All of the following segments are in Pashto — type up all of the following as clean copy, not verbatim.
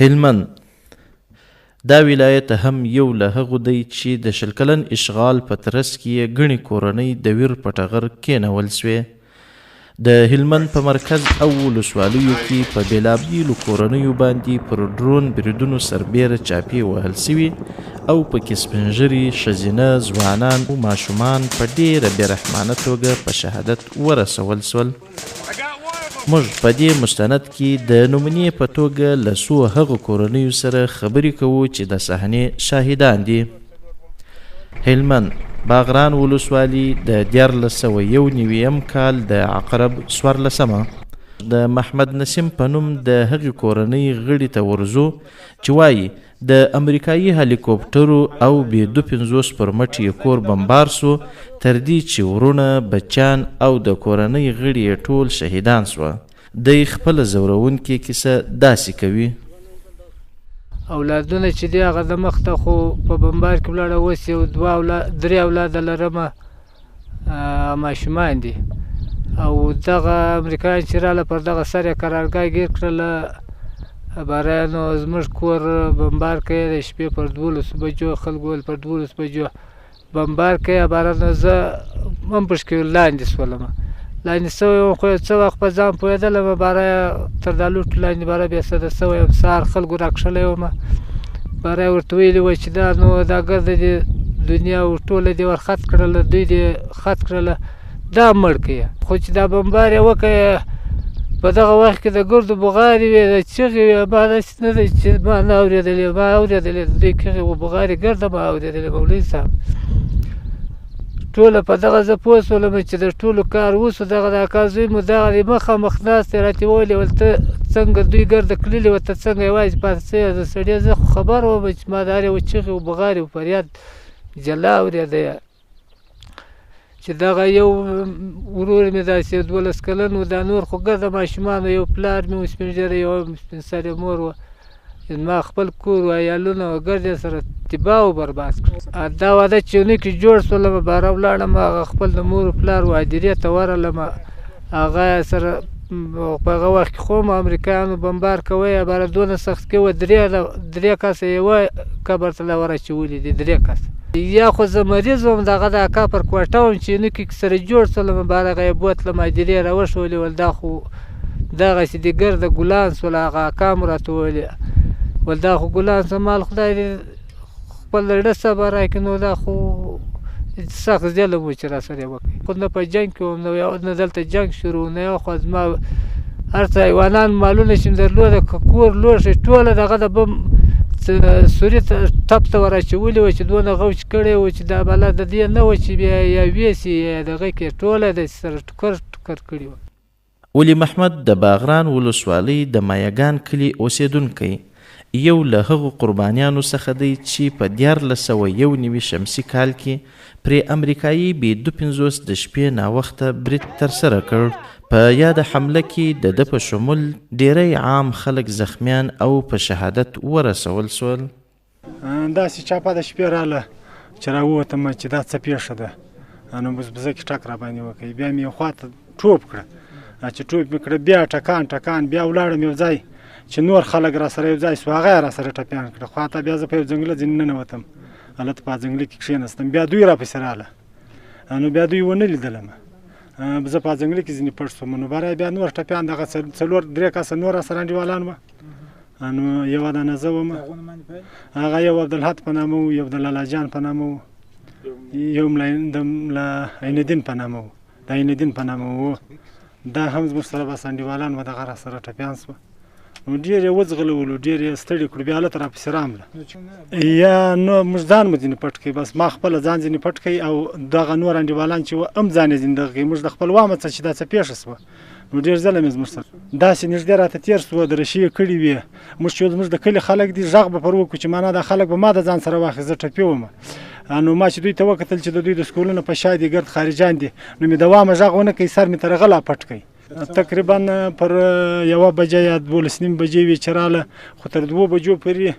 هلمند، دا ولایت هم یو له هغو دی چې د 20 کلن اشغال په ترڅ کې یې ګڼې کورنۍ د ویر په ټغر کېنول شوې. د هلمند په مرکز او ولسوالیو کې په بېلابېلو کورنیو باندې پر ډرون بریدونو سربېره چاپې وهل شوي او پکې سپین ږیري، ښځینه، ځوانان او ماشومان په ډېره بې رحمانه توګه په شهادت ورسول شول. موږ په دې مستند کې د نمونې په توګه له څو هغو کورنیو سره خبرې کوو چې د صحنې شاهدان دي. هلمند، باغران ولسوالي، د 1391 یم کال د عقرب 14مه. د محمد نسیم په نوم د هغې کورنۍ غړي ته ورځو چې وايي د امریکايي هلیکوپټرو او بي 52 پر مټ یې کور بمبار شو، تر دې چې وروڼه، بچیان او د کورنۍ غړي یې ټول شهیدان شوه. دی خپله ځورونکې کیسه داسې کوي. اولادونه چې دي هغه د مخته خو په بمبار کې ولاړه، اوس یو دوه اولاد درې اولاده لرم، ماشومان دي. او دغه امریکایان چې راله پر دغه سر یې قرارګاه ګیر کړله، باره نو زموږ کور بمبار کوي د شپې پر 12 بجو، خلکو ویل پر 12 بجو بمبار کوي. باره نو زه هم پکښې لاندې سولم، لاندې سوی وم، خو یو څه وخت په ځان پوهېدلم. باره تر دا لوټ لاندې باره بې سده سوی وم، سهار خلکو راکښلی وم، باره یې ورته ویلي وه چې دا نو دا ګرده دې دنیا و ټوله دې ورخط کړله، دوی دې خط کړله، دا مړ کړي. خو چې دا بمبار یې وکړ په دغه وخت کې د ګردو بغارې وې، د چغې وې، ما داسې نه دی چې ما نه اورېدلې، ما اورېدلې د دوی چغې و بغارې ګرده ما اورېدلې. مولوي صاحب ټوله په دغه زه پوه سولم چې د ټولو کار وسو. دغه د اکا زوی مو دغه دی مخامخ ناست دی، راته وویل ول ته څنګه دوی ګرده کللي وه، ته څنګه یوازې پاتې سوې زه سړی؟ زه خو خبر وم چې ما د هر یوه چغې و بغارې و فریاد جلا اورېدی. چې دغه یو ورور مې داسې 12 کلن و، دا نور خو ګرده ماشومان وو. یو پلار مې و سپین ږیری، یوه سپین سرې مور وه، زما خپل کور و عیالونه و ګرد یې سره تباه و برباد کړ. دا واده چې نه کې جوړ سولم، باره ولاړم هغه خپل د مور و پلار و هدیرې ته ورغلم، هغه سره په هغه وخت کې خو هم امریکایانو بمبار کوی، باره دونه سخت کې وه، درې کسه یوه قبر ته لا ور اچولي دي، درې کسه. یا خو زه مریض وم، دغه د اکا پر کوټه وم چې نوکي سره جوړ سولم، باره هغه یې بوتلم هدیرې راوښولې ول، دا خو دغسې دي ګرده ګلان سول. هغه اکا مو راته وویلې ول دا خو ګلان سول، مال خدای دې خپل زړه صبر راکړي، نو دا خو سخت ظلم و چې راسره یې وکړي. خو نه په جنګ کې وم، نه دلته جنګ شروع، نه یو خو زما هر څه حیوانان مالونه چې مې درلوده، که کور لوښی ټوله دغه د بم سوري ته ټپ ته ور اچولي وه چې دونه غوچ کړی و چې دا بلا د دې نه وه چې بیا یا ویسي یا دغه کې ټوله داسې سره ټوکر ټوکر کړي وه. ولي محمد د باغران ولسوالۍ د مایګان کلي اوسېدونکی یو له هغو قربانیانو څخه دی چې په 1391 شمسي کال کې پرې امریکايي بي 52 د شپې ناوخته برید ترسره کړ. په یاده حمله کې د ده په شمول ډېری عام خلک زخمیان او په شهادت ورسول شول. داسې چاپه د شپې راله چې راووتم چې دا څه پېښه ده، نو بس بزه کې ټک راباندې وکړ، بیا مې یو خوا ته ټوپ کړه، چې ټوپ مې کړه بیا ټکان ټکان، بیا ولاړم یو ځای چې نور خلک را سره یو ځای سو، هغه یې را سره ټپیان کړه. خو حتی بیا زه په یو ځنګله ځینې ننوتم، هلته په ځنګله کې کښېناستم، بیا دوی راپسې راله، نو بیا دوی ونه لیدلم، زه په ځنګله کې ځینې پټ سوم. نو باره بیا نور ټپیان دغه څلور درې کسه نور را سره انډیوالان وه، نو یوه دانه زه وم، هغه یو عبدالحق په نامه و، یو د لالا جان په نامه و، یو د ملا عین الدین په نامه و، د عین الدین په نامه و، دا هم زموږ سره بس انډیوالان وه، دغه را سره ټپیان سوه. نو ډېر یې وځغلولو، ډېر یې ستړي کړو، بیا هلته راپسې رامله. یا نو موږ ځان مو ځینې پټ کړي، بس ما خپله ځان ځینې پټ کړي او دغه نور انډیوالان چې وه هم ځان یې ځینې دغه کړي، موږ د خپل وامه څه چې دا څه پېښه سوه، نو ډېر ظلم یې زموږ سره داسې نږدې راته تېر سوه، درشي یې کړي وې. موږ چې زموږ د کلي خلک دي غږ به پر وکړو چې معنا دا خلک به ما د ځان سره واخلي، زه ټپي وم. نو ما چې دوی ته وکتل چې د دوی د سکولونو په شا دي ګرد خارجان دي، نو مې د وامه غږ ونه کړي، سر مې تر هغه لا پټ کړي. تقریبا پر 1 بجه یا 12:30 بجې وې چې راله، خو تر 2 بجو پورې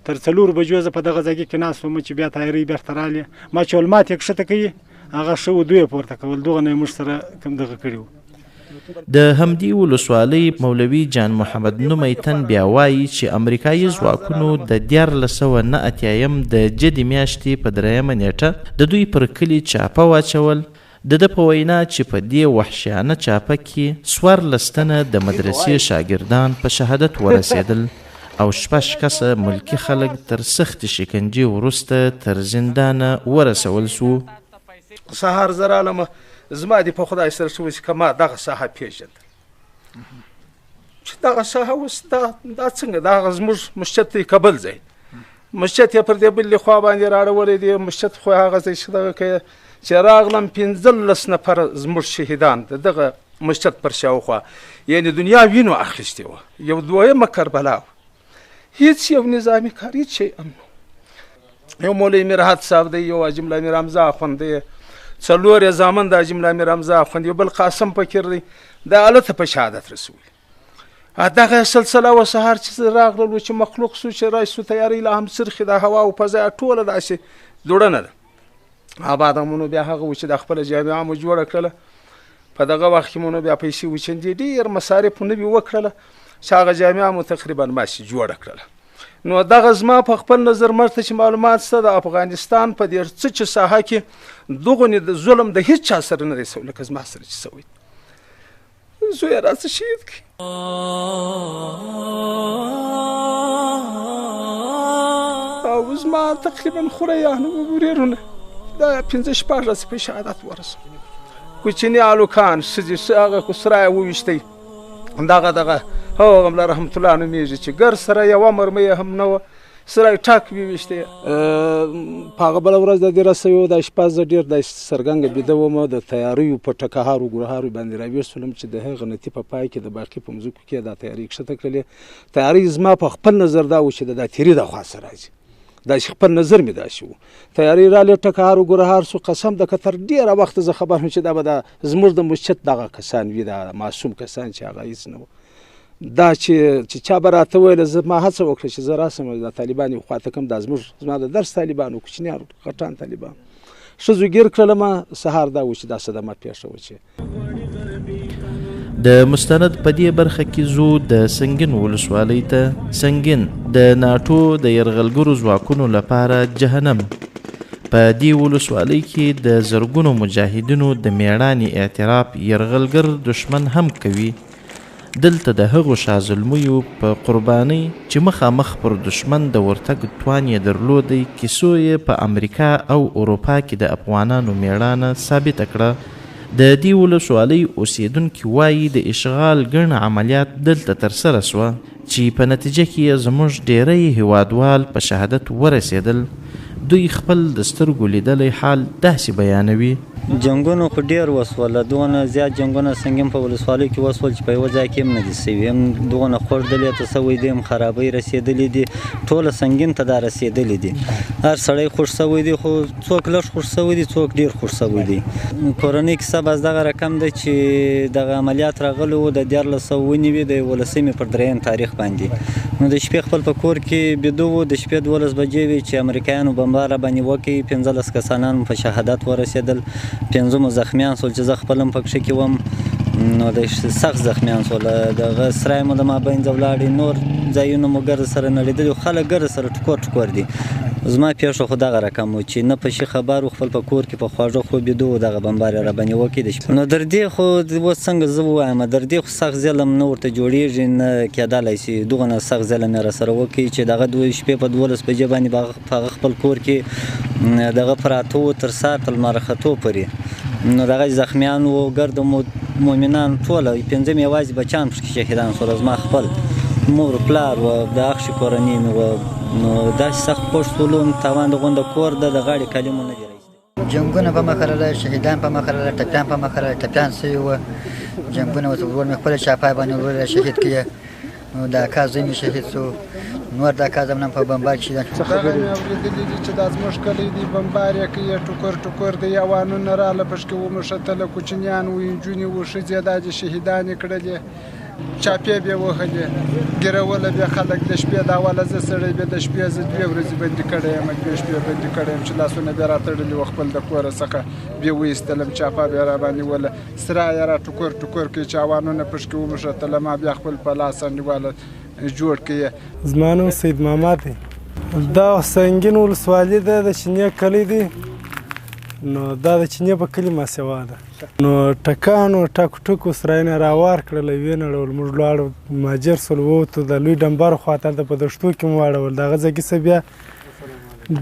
تر 4 بجو زه په دغه ځای کې ناست وم چې بیا تیارۍ بېرته رالې. ما چې ول مات یې کښته کوي هغه ښه و، دوی یې پورته کول، دغه نه یې موږ سره کوم دغه کړي وو. د همدې ولسوالۍ مولوي جان محمد نومی تن بیا وایي چې امریکایي ځواکونو د 1389 د جدي میاشتې په 3مه نیټه د دوی پر کلي چاپه واچول. د ده په وینا چې په دې وحشیانه چاپه کې 14 تنه د مدرسې شاګردان په شهادت ورسېدل او 6 کسه ملکي خلک تر سختې شکنجې وروسته تر زندانه ورسول سو. سهار زه رالم، زما دې په خدای سره څه وشي که ما دغه ساحه پېژندل چې دغه ساحه اوس دا څنګه دا هغه زموږ مسجد دی، کبل ځای مسجد یې پر دې بلې خوا باندې راړولی دی. مسجد خو هغه ځای چې دغه که چې راغلم 15 نفره زموږ شهیدان د دغه مسجد پر شاوخوا، یعنې دنیا وینو اخیستې وه. یو دویمه کربلا وه، هیڅ یو نظامي کار هیڅ شی هم نه. یو مولوي میرحد صاحب دی، یو حاجي ملا امیر حمزه اخوند دی، څلور یې زامن د حاجي ملا امیر حمزه اخوند، یو بل قاسم فقیر دی، دا هلته په شهادت رسولي. دغه سلسله وه. سهار چې راغللو چې مخلوق سو چې راشي تیارۍ لا هم څرخي، د هوا او فضا ټوله داسې دوړنه ده. آباده مونو بیا هغه و چې دا خپله جامعه مو جوړه کړله. په دغه وخت کې مونو بیا پیسې وچندې، ډېر مصارف مو نه وي وکړله چې هغه جامعه مو تقریبا ماسې جوړه کړله. نو دغه زما په خپل نظر مرته چې معلومات شته د افغانستان په دې څه چې ساحه کې دغونې د ظلم د هیڅ چا سره نه دی سوی لکه زما سره چې سوی. زوی یې راڅه شهید کړي. او زما تقریبا خوریان ورېرونه دا 15 16 ورځې په شهادت ورسول. کوچني هلکان ښځې هغه خو سره یې وویشتی. دغه دغه هغه ملا رحمت الله نومېږي چې ګر سره یوه مرمۍ یې هم نه وه، سره یې ټک وویشتی. په هغه بله ورځ د دې رسوي و، دا شپه زه ډېر داسې څرګنګه بیده وم، د تیاریو په ټکهارو ګرهارو باندې راویښ شولم چې د هغه نتي په پای کې د باقي په مځکو کې دا تیارۍ کښته کړلې. تیارۍ زما په خپل نظر دا و چې د دا تیري د خوا سره راځي، داسې خپل نظر مې داسې و. تیارۍ رالې، ټکهار و ګرهار سو. قسم ده که تر ډېره وخته زه خبر شوم چې دا به دا زموږ د مسجد دغه کسان وي، دا معصوم کسان چې هغه هېڅ نه و. دا چې چا به راته ویله، زه ما هڅه وکړه چې زه راسم دا طالبان یو خواته کړم، دا زموږ زما د درس طالبان و، کوچنیان غټان طالبان ښځو ګیر کړله. ما سهار دا و چې دا صدمه پېښه وه چې د مستند په دې برخه کې ځو د سنګین ولسوالۍ ته. سنګین د ناټو د یرغلګرو ځواکونو لپاره جهنم. په دې ولسوالۍ کې د زرګونو مجاهدینو د میړانې اعتراف یرغلګر دښمن هم کوي. دلته د هغو شازلمیو په قربانۍ چې مخامخ پر دښمن د ورتګ توان یې درلودی، کیسو یې په امریکا او اروپا کې د افغانانو میړانه ثابته کړه. د دې ولسوالۍ اوسېدونکي وایي د اشغال ګڼ عملیات دلته ترسره سوه چې په نتیجه کې یې زموږ ډېری هیوادوال په شهادت ورسېدل. دوی خپل د سترګو لیدلی حال داسې بیانوي. جنګونه خو ډېر وسول، دونه زیات جنګونه سنګین په ولسوالۍ کې وسول چې په یوه ځای کې هم نه دي سوي، هم دونه خوږ دلې ته سوی دی، هم خرابۍ رسېدلې دي، ټوله سنګین ته دا رسېدلې دي. هر سړی خوښ سوی دی، خو څوک لږ خوښ سوی دی، څوک ډېر خوښ سوی دی. کورنۍ کیسه بس دغه رقم ده چې دغه عملیات راغلي وو د 1390 د 11مې پر 3 تاریخ باندې. نو د شپې خپل په کور کې بیده وو، د شپې 12 بجې وې چې امریکایانو بمبار راباندې وکړي. 15 کسانان په شهادت ورسېدل، 5 مو زخمیان سول چې زه خپل هم پکښې کې وم. نو د سخت زخمیان سول، دغه سرای مو د مابینځه ولاړې، نور ځایونه مو ګرد سره نړېدلي، خلک ګرد سره ټکور ټکور دي. زما پېښه خو دغه رقم و چې نه په شي خبر و، خپل په کور کې په خواږه خوب بیده و، دغه بمبار یې راباندې وکړي د شپې. نو در دې خو اوس څنګه زه ووایم، در دې خو سخت ظلم نه ورته جوړېږي نه کېدلی شي. دغه سخت ظلم یې راسره وکړي چې دغه دوی شپې په 12 بجې باندې په هغه خپل کور کې دغه پراته وو تر سهار تر لمر ختو پورې. نو دغه زخمیان وو، ګرد مو مؤمنان ټوله 5 مې یوازې بچیان پکې شهیدان سول، زما خپل مور پلار و، د اخښي کورنۍ مې وه. نو داسې سخت خوښ سولو، تاوان د غونډه کور ده، د غاړې کالي مو نه دي راایستلي. جنګونه په مخه راغله، شهیدان په مخه راغله، ټپیان په مخه راغله، ټپیان سوي وه. جنګونه اوس ورور مې خپله چاپای باندې ورور یې شهید کړي، نو د اکا زوی مې شهید سو، نور د اکا زامن په بمبار کې شهیدان شول. دغه مې اورېدلي دي چې دا زموږ کلی دی، بمبار یې کوي، ټوکر ټوکر دی، اوانونه راله پکښې وموښتله، کوچنیان وو، نجونې وو، ښځې دا دي شهیدانې کړلې. چاپې به وهلې، ګیروله به خلک د شپې. دا اوله زه سړی به د شپې زه 2 ورځې بندي کړی یم، 2 شپې بندي کړی یم چې لاسونه بیا راتړلي وه، خپل د کوره څخه بیا وایستلم، چاپه بیا راباندې وله، سرا یې را ټوکر ټوکر کړې، چاوانونه پکښې ومښتله، ما بیا خپل په لاس انډیواله جوړ کړی. زما نوم سید محمد دی، دا سنګین ولسوالي ده، د چینې کلی دی. نو دا د چینې په کلي ماسوا ده. نو ټکانو ټکو ټکو سرایونه راوار کړل، ویې نړول، موږ لاړو مهاجر سول، ووتو د لوی ډمبر خواته، هلته په دښتو کې مو واړول. د هغه ځای کې څه بیا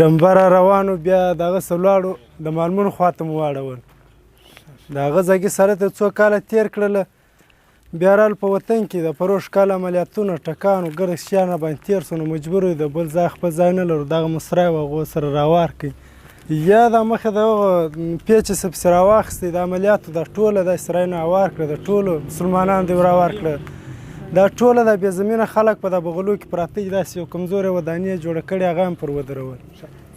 ډمبر روانو، بیا د هغه څه لاړو د مالمون خواته مو واړول. د هغه ځای کې سره ته څو کاله تېر کړله، بیا رال په وطن کې د پروش کال عملیاتونه ټکانو ګرد شیان راباندې تېر سو، نو مجبور یو د بل ځای خپل ځای نه لرو، دغه مو سرای و هغو سره راوار کړي. یا دا مخې د هغو پیچې څه پسې راواخیستې، د عملیاتو دا ټوله دا سرایونه هوار کړه، د ټولو مسلمانانو دی راوار کړه. دا ټوله د بې زمینه خلک په دا بغلو کې پراته دي، داسې یو کمزورې وداني یې جوړه کړې، هغه هم پر ودرول.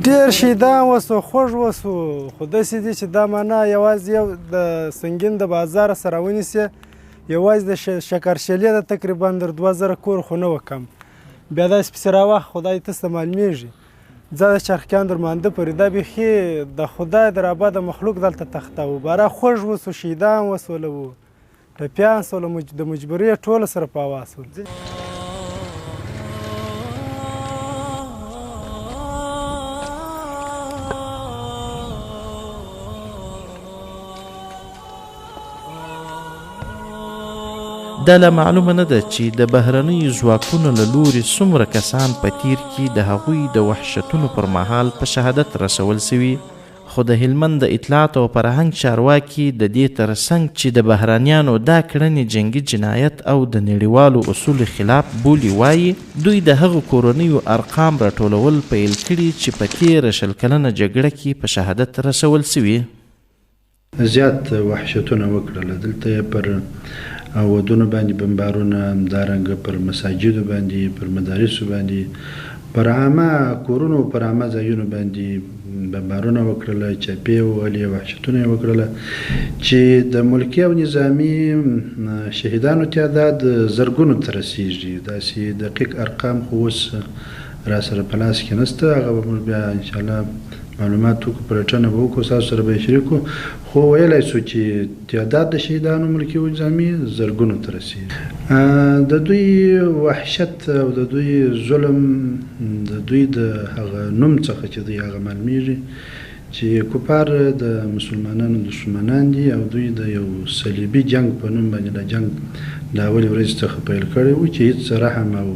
ډېر شهیدان وسو، خوږ وسو، خو داسې دي چې دا معنا یوازې یو د سنګین د بازاره سره ونیسي، یوازې د شکرشلې د تقریبا در 2000 کور خو نه وه کم. بیا داسې پسې راوخت خدای ته څه معلومېږي، ځه د چرخکیان در مانده پورې دا بیخي د خدای د راباده مخلوق دلته تخته و، باره خوږ وسو، شهیدان وسول و، ټپیان سول، د مجبورۍ ټوله سره په هوا سول. دا لا معلومه نه ده چې د بهرنیو ځواکونو له لوري څومره کسان په تیر کې د هغوی د وحشتونو پر مهال په شهادت رسول سوي، خو د هلمند د اطلاعات او فرهنګ چارواکي د دې ترڅنګ چې د بهرنیانو دا کړنې جنګي جنایت او د نړیوالو اصولو خلاف بولي، وایي دوی د هغو کورنیو ارقام راټولول پیل کړي چې په تېره 20 کلنه جګړه کې په شهادت رسول سوي. زیات وحشتونه وکړل، دلته یې پر ودونو باندې بمبارونه، همدارنګه پر مساجدو باندې، پر مدارسو باندې، پر عامه کورونو، پر عامه ځایونو باندې بمبارونه وکړل، چاپې ووهلې، وحشتونه یې وکړل چې د ملکي او نظامي شهیدانو تعداد زرګونو ته رسېږي. داسې دقیق ارقام خو اوس را سره په لاس کې نشته، هغه به موږ بیا انشاءالله معلومات وکړو، پلټنه به وکړو، ستاسو سره به یې شریک کړو. خو ویلی شو چې تعداد د شهیدانو ملکي او نظامي زرګونو ته رسېږي. د دوی وحشت او د دوی ظلم د دوی د هغه نوم څخه چې دوی هغه معلومیږي چې کفار د مسلمانانو دښمنان دي او دوی د یو صلیبي جنګ په نوم باندې د جنګ د اولې ورځې څخه پیل کړی و چې هیڅ رحم او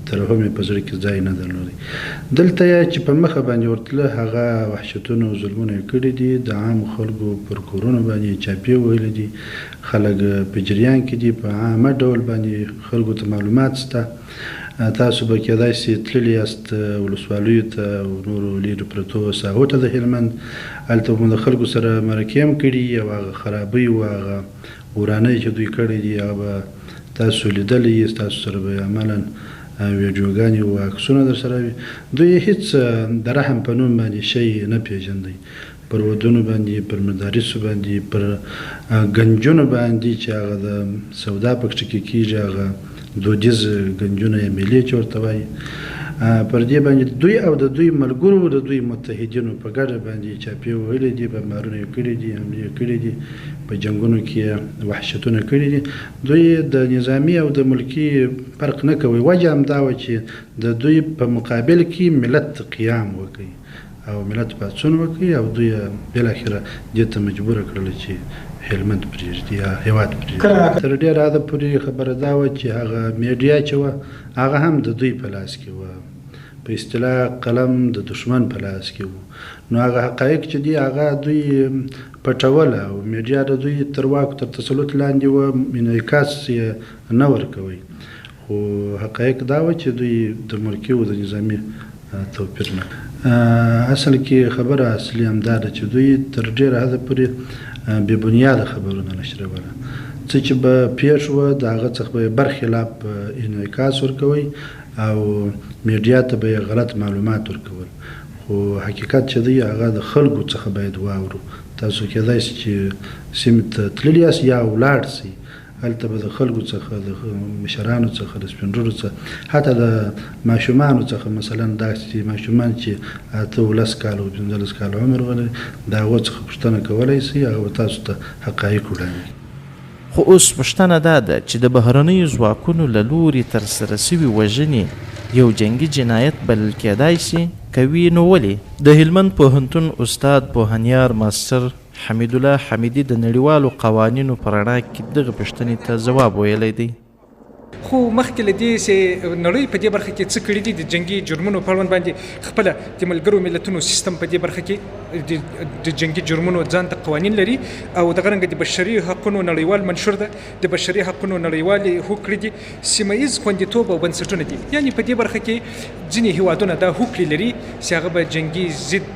ترحم یې په زړه کې ځای نه درلود. دلته یې چې په مخه باندې ورتله هغه وحشتونه او ظلمونه یې کړي دي، د عامو خلکو پر کورونو باندې یې چاپې وهلي دي، خلک په جریان کې دي، په عامه ډول باندې خلکو ته معلومات شته. تاسو به کېدای شي تللي یاست ولسوالیو ته او نورو لیرې پرتو ساحو ته د هلمند، هلته به مو د خلکو سره مرکې هم کړي او هغه خرابۍ او هغه ورانۍ چې دوی کړي دي هغه به تاسو لیدلی یې، ستاسو سره به عملاً ویډیوګانې او عکسونه در سره وي. دوی هیڅ د رحم په نوم باندې شی نه پېژندی، پر ودونو باندې، پر مدارسو باندې، پر ګنجونو باندې چې هغه د سودا پکښې کې کېږي، هغه دودیز ګنجونه یا میلې چې ورته وایي، پر دې باندې دوی او د دوی ملګرو د دوی متحدینو په ګډه باندې چاپې وهلي دي، بمبارونه یې کړي دي، حملې یې کړي دي، په جنګونو کې یې وحشتونه کړي دي. دوی د نظامي او د ملکي فرق نه کوي. وجه هم دا وه چې د دوی په مقابل کې ملت قیام وکړي او ملت پاڅون وکړي او دوی بالاخره دې ته مجبوره کړل چې هلمند پرېږدي یا هېواد پرېږدي. تر ډېره حده پورې خبره دا وه چې هغه میډیا چې وه هغه هم د دوی په لاس کې وه، په اصطلاح قلم د دښمن په لاس کې و، نو هغه حقایق چې دي هغه دوی پټوله او میډیا د دوی تر واک تر تسلط لاندې وه، انعکاس یې نه ورکوي. خو حقایق دا وه چې دوی د ملکي او د نظامي توپیر نه. اصل کې خبره اصلي همدا ده چې دوی تر ډېره حده پورې بې بنیاده خبرونه نشروله، څه چې به پېښ وه د هغه څخه به یې برخلاف انعکاس ورکوي او میډیا ته به یې غلط معلومات ورکول. خو حقیقت چې دی هغه د خلکو څخه باید واورو. تاسو کېدای شي چې سیمې ته تللي یاست یا ولاړ شئ، هلته به د خلکو څخه، د مشرانو څخه، د سپین ږیرو څخه، حتی د ماشومانو څخه، مثلا داسې ماشومان چې 8 او 10 کاله او 15 کاله عمر ولري، د هغو څخه پوښتنه کولای شئ، هغه به تاسو ته حقایق وړاندې کړي. خو اوس پوښتنه دا ده چې د بهرنیو ځواکونو له لوري ترسره شوي وژنې یو جنګي جنایت بلل کېدای شي؟ که وي نو ولې؟ د هلمند پوهنتون استاد پوهنیار ماسټر حمیدالله حمیدي د نړیوالو قوانینو په رڼا کې دغې پوښتنې ته ځواب ویلی دی. خو مخکې له دې چې نړۍ په دې برخه کې څه کړي دي، د جنګي جرمونو په اړوند باندې خپله د ملګرو ملتونو سیستم په دې برخه کې د جنګي جرمونو ځان ته قوانین لري او دغه رنګه د بشري حقونو نړیوال منشور ده، د بشري حقونو نړیوالې هوکړې دي، سیمه ییز خوندیتوب او بنسټونه دي. یعنې په دې برخه کې ځینې هیوادونه دا هوکړې لري چې هغه به جنګي ضد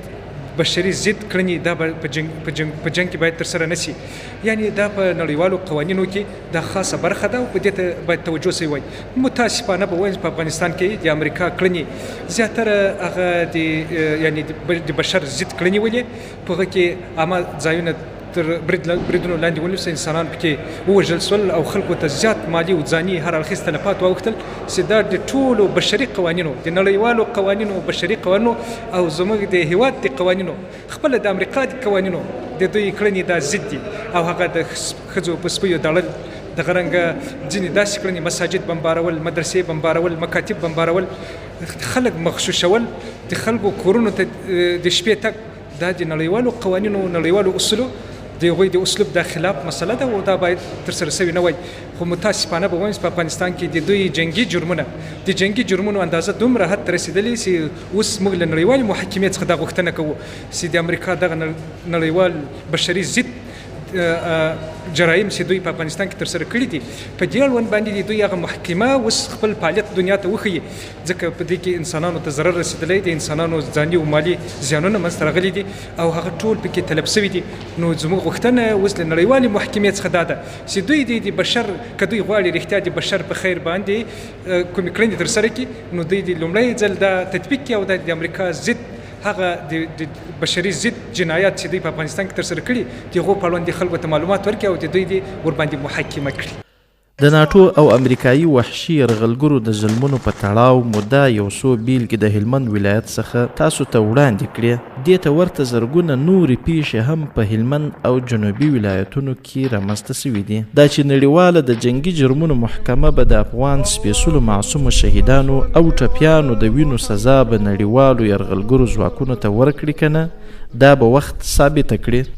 بشري ضد کړنې دا به په جنګ په جنګ په جنګ کې باید ترسره نه شي. یعنې دا په نړیوالو قوانینو کې دا خاصه برخه ده او په دې ته باید توجه شوې وای. متاسفانه به وایم چې په افغانستان کې د امریکا کړنې زیاتره هغه د یعنې د بشر ضد کړنې ولې په هغه کې عامه ځایونه تر بریدونو لاندې ونیول شول، انسانان پکې ووژل شول او خلکو ته زیات مالي او ځاني هر اړخیز تلفات واوښتل چې دا د ټولو بشري قوانینو، د نړیوالو قوانینو، بشري قوانینو او زموږ د هیواد د قوانینو، خپله د امریکا د قوانینو د دوی کړنې دا ضد دي او هغه د ښځو په سپیو دړل، دغه رنګه ځینې داسې کړنې، مساجد بمبارول، مدرسې بمبارول، مکاتب بمبارول، خلک مغشوشول، د خلکو کورونو ته د شپې تګ، دا د نړیوالو قوانینو، نړیوالو اصولو د هغوی د اسلوب دا خلاف مسله ده او دا باید ترسره شوې نه وای. خو متاسفانه به وایم چې په افغانستان کې د دوی جنګي جرمونه، د جنګي جرمونو اندازه دومره حد ته رسېدلې چې اوس موږ له نړیوالې محاکمې څخه دا غوښتنه کوو چې د امریکا دغه نړیوال بشري ضد جرایم چې دوی په افغانستان کې ترسره کړي دي، په دې اړوند باندې د دوی هغه محکمه اوس خپل فعالیت دنیا ته وښيي، ځکه په دې کې انسانانو ته ضرر رسېدلی دی، انسانانو ځاني او مالي زیانونه منځته راغلي دي او هغه ټول پکې تلف شوي دي. نو زموږ غوښتنه اوس له نړیوالې محکمې څخه دا ده چې دوی دې د بشر، که دوی غواړي رښتیا د بشر په خیر باندې کومې کړنې ترسره کړي، نو دوی دې لومړی ځل دا تطبیق کړي او دا د امریکا ضد هغه د بشري ضد جنایات چې دوی په افغانستان کې ترسره کړي، د هغو په اړوند خلکو ته معلومات ورکړي او د دوی دې ورباندې محاکمه کړي. د ناټو او امریکایي وحشي یرغلګرو د ظلمونو په تړاو مو دا یو څو بیلګې د هلمند ولایت څخه تاسو ته وړاندې کړې. دې ته ورته زرګونه نورې پیښې هم په هلمند او جنوبي ولایتونو کې رامنځته شوې دي. دا چې نړیواله د جنګي جرمونو محکمه به د افغان سپېڅلو معصومو شهیدانو او ټپیانو د وینو سزا به نړیوالو یرغلګرو ځواکونو ته ورکړي که نه، دا به وخت ثابته کړي.